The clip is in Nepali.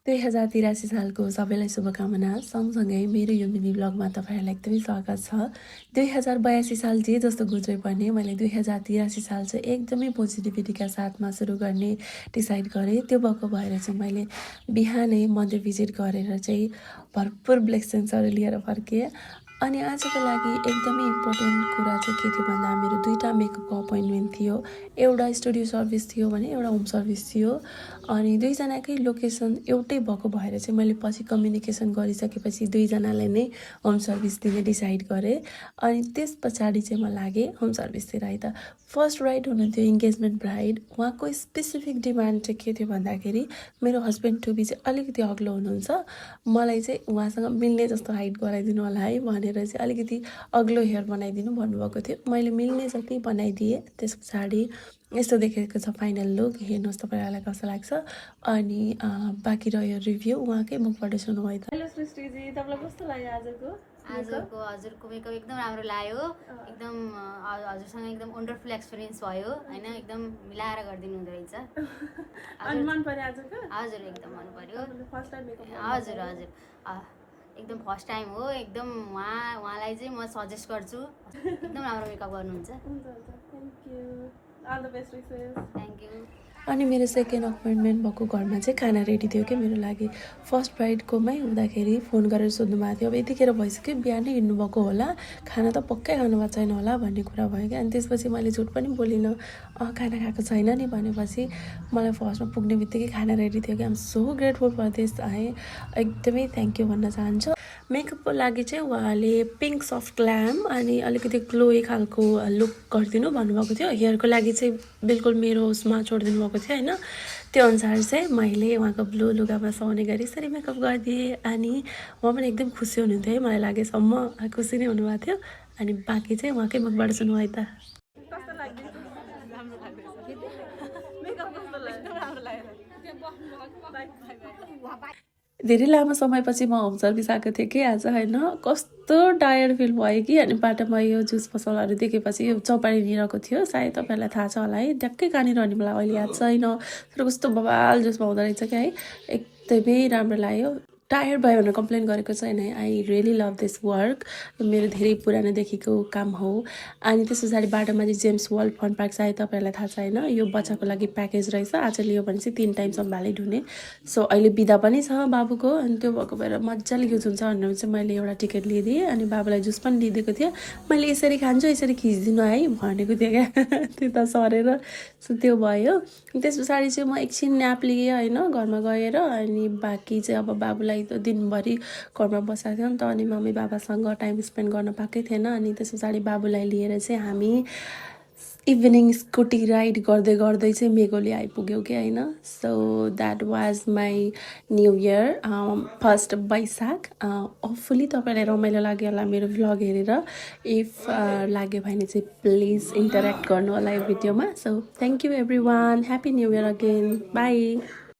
2083 सालको सबैलाई शुभकामना। सँगसँगै मेरो यो मिनी ब्लगमा तपाईँहरूलाई एकदमै स्वागत छ। 2082 साल जे जस्तो गुज्रे पनि मैले 2083 साल चाहिँ एकदमै पोजिटिभिटीका साथमा सुरु गर्ने डिसाइड गरेँ। त्यो भएको भएर चाहिँ मैले बिहानै मन्दिर भिजिट गरेर चाहिँ भरपुर ब्लेसिङ्सहरू लिएर फर्केँ। अनि आजको लागि एकदमै इम्पोर्टेन्ट कुरा चाहिँ के थियो भन्दा मेरो दुईवटा मेकअपको अपोइन्टमेन्ट थियो। एउटा स्टुडियो सर्भिस थियो भने एउटा होम सर्भिस थियो। अनि दुईजनाकै लोकेसन एउटै भएको भएर चाहिँ मैले पछि कम्युनिकेसन गरिसकेपछि दुईजनालाई नै होम सर्भिस दिने डिसाइड गरेँ। अनि त्यस पछाडि चाहिँ म लागेँ होम सर्भिसतिर। है त फर्स्ट ब्राइड हुनुहुन्थ्यो इन्गेजमेन्ट ब्राइड। उहाँको स्पेसिफिक डिमान्ड चाहिँ के थियो भन्दाखेरि मेरो हस्बेन्ड टु बी चाहिँ अलिकति अग्लो हुनुहुन्छ, मलाई चाहिँ उहाँसँग मिल्ने जस्तो हाइट गराइदिनु होला है भनेर चाहिँ अलिकति अग्लो हेयर बनाइदिनु भन्नुभएको थियो। मैले मिल्ने जति बनाइदिएँ। त्यस पछाडि यस्तो देखेको छ फाइनल लुक। हेर्नुहोस् तपाईँहरूलाई कस्तो लाग्छ। अनि बाँकी रह्यो रिभ्यू उहाँकै मुखबाट सुनौँ है त। हेलो सृष्टिजी, तपाईँलाई कस्तो लाग्यो हजुरको मेकअप एकदम राम्रो लाग्यो। एकदम हजुरसँग एकदम वन्डरफुल एक्सपिरियन्स भयो हैन। एकदम मिलाएर गरिदिनु हुँदो रहेछ। अनि मन पर्यो आजको? हजुर एकदम मन पर्यो। First time makeup? हजुर एकदम फर्स्ट टाइम हो। एकदम उहाँलाई चाहिँ म सजेस्ट गर्छु। एकदम राम्रो मेकअप गर्नुहुन्छ। Thank you, all the best wishes. Thank you. अनि मेरो सेकेन्ड अपोइन्टमेन्ट भएको घरमा चाहिँ खाना रेडी थियो क्या मेरो लागि। फर्स्ट ब्राइडकोमै हुँदाखेरि फोन गरेर सोध्नु भएको थियो अब यतिखेर भइसक्यो बिहानै हिँड्नुभएको होला, खाना त पक्कै खानुभएको छैन होला भन्ने कुरा भयो क्या। अनि त्यसपछि मैले झुट पनि बोलिनँ, खाना खाएको छैन नि भनेपछि मलाई फर्स्टमा पुग्ने बित्तिकै खाना रेडी थियो कि। आम सो ग्रेटफुल फर दिस। एकदमै थ्याङ्क यू भन्न चाहन्छु। मेकअपको लागि चाहिँ उहाँले पिङ्क सफ्ट ग्ल्याम अनि अलिकति ग्लोई खालको लुक गरिदिनु भन्नुभएको थियो। हेयरको लागि चाहिँ बिल्कुल मेरो उसमा छोडिदिनु भएको थियो होइन। त्यो अनुसार चाहिँ मैले उहाँको ब्लू लुगामा सुहाउने गरी यसरी मेकअप गरिदिएँ। अनि उहाँ पनि एकदम खुसी हुनुहुन्थ्यो है, मलाई लागेसम्म खुसी नै हुनुभएको थियो। अनि बाँकी चाहिँ उहाँकै मुखबाट सुनौँ है त। कस्तो लाग्यो? धेरै लामो समयपछि म होम सर्भिस आएको थिएँ कि आज होइन। कस्तो टायर्ड फिल भयो कि। अनि बाटोमा यो जुस पसलहरू देखेपछि यो चौपाडी निरको थियो, सायद तपाईँहरूलाई थाहा छ होला है। ट्याक्कै कहाँनिर भने मलाई अहिले याद छैन, तर कस्तो बवाल जुसमा हुँदो रहेछ क्या है। एकदमै राम्रो लाग्यो। टायर्ड भयो भनेर कम्प्लेन गरेको छैन है। I really love this work. मेरो धेरै पुरानोदेखिको काम हो। अनि त्यस पछाडि बाटोमा चाहिँ जेम्स वर्ल्ड फन पार्क सायद तपाईँहरूलाई थाहा छैन, यो बच्चाको लागि प्याकेज रहेछ। आज लियो भने चाहिँ 3 टाइमसम्म भ्यालिड हुने। सो अहिले बिदा पनि छ बाबुको। अनि त्यो भएको भएर मजाले युज हुन्छ भनेर चाहिँ मैले एउटा टिकट लिइदिएँ। अनि बाबुलाई जुस पनि लिइदिएको थिएँ। मैले यसरी खान्छु यसरी खिचिदिनु है भनेको थिएँ क्या त्यो त सरेर। सो त्यो भयो। त्यस पछाडि चाहिँ म एकछिन न्याप लिएँ होइन घरमा गएर। अनि बाँकी चाहिँ अब बाबुलाई त दिनभरि घरमा बसेको थियो नि त। अनि मम्मी बाबासँग टाइम स्पेन्ड गर्न पाएकै थिएन। अनि त्यस पछाडि बाबुलाई लिएर चाहिँ हामी इभिनिङ स्कुटी राइड गर्दै गर्दै चाहिँ मेघोली आइपुग्यौँ कि होइन। So that was my new year, first Baishakh. Hopefully तपाईँलाई रमाइलो लाग्यो होला मेरो भ्लग हेरेर। इफ लाग्यो भने चाहिँ प्लिज इन्टरेक्ट गर्नु होला यो भिडियोमा। So thank you every one, happy new year again, by.